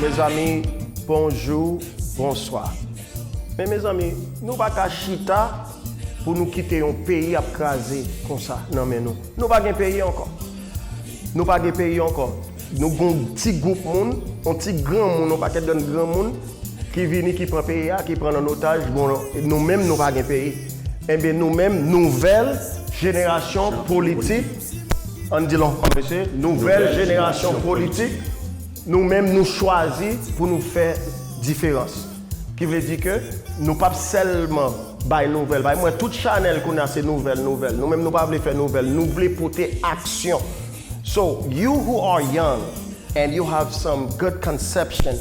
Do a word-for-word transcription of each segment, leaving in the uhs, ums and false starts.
Mezanmi, bonjou, bonswa. Men mezanmi, nou pa ka chita pou nou kite yon peyi ap kraze konsa nan men nou. Nou pa gen peyi ankò. Nou pa gen peyi ankò. Nou gon ti gwoup moun, yon ti granmoun, yon pakèt granmoun ki vini, ki pran peyi a, ki pran nan otaj. Bon, nou menm, nou pa gen peyi. Enben, nou menm, nouvèl jenerasyon politik, ann di l ankò, mesye, nouvèl jenerasyon politik, nou menm, nou chwazi pou nou fè diferans. Ki vle di ke nou p ap sèlman bay nouvèl. Bay mwen tout chanèl kounye a se nouvèl, nouvèl. Nou menm, nou pa vle fè nouvèl. Nou vle pote aksyon. So, you who are young and you have some good conception,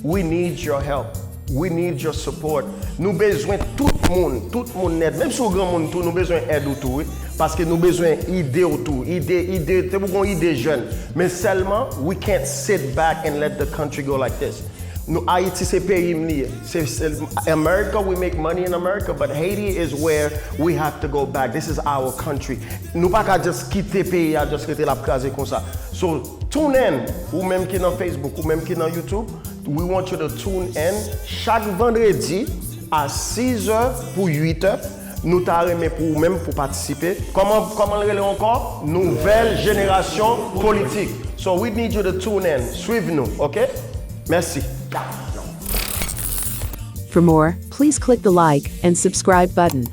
we need your help. We need your support. Nou bezwen tout moun, tout moun nèt. Menm si w granmoun tou, nou bezwen èd ou tou, wi. Paske nou bezwen ide w tou. Ide, ide, te pou gon ide jèn. Men sèlman, we can't sit back and let the country go like this. Nou, Ayiti se peyi m li ye. Se, se, America, we make money in America, but Haiti is where we have to go back. This is our country. Nou pa ka just kite peyi a, just rete l ap kraze konsa. So, tune in, ou menm ki nan Facebook, ou menm ki nan YouTube, we want you to tune in chak vandredi a sis è pou uit è. Nou ta renmen pou ou menm pou patisipe. Kòman, kòman l rele ankò? Nouvèl jenerasyon politik. So we need you to tune in. Swiv nou, ok? Mèsi. For more, please click the like and subscribe button.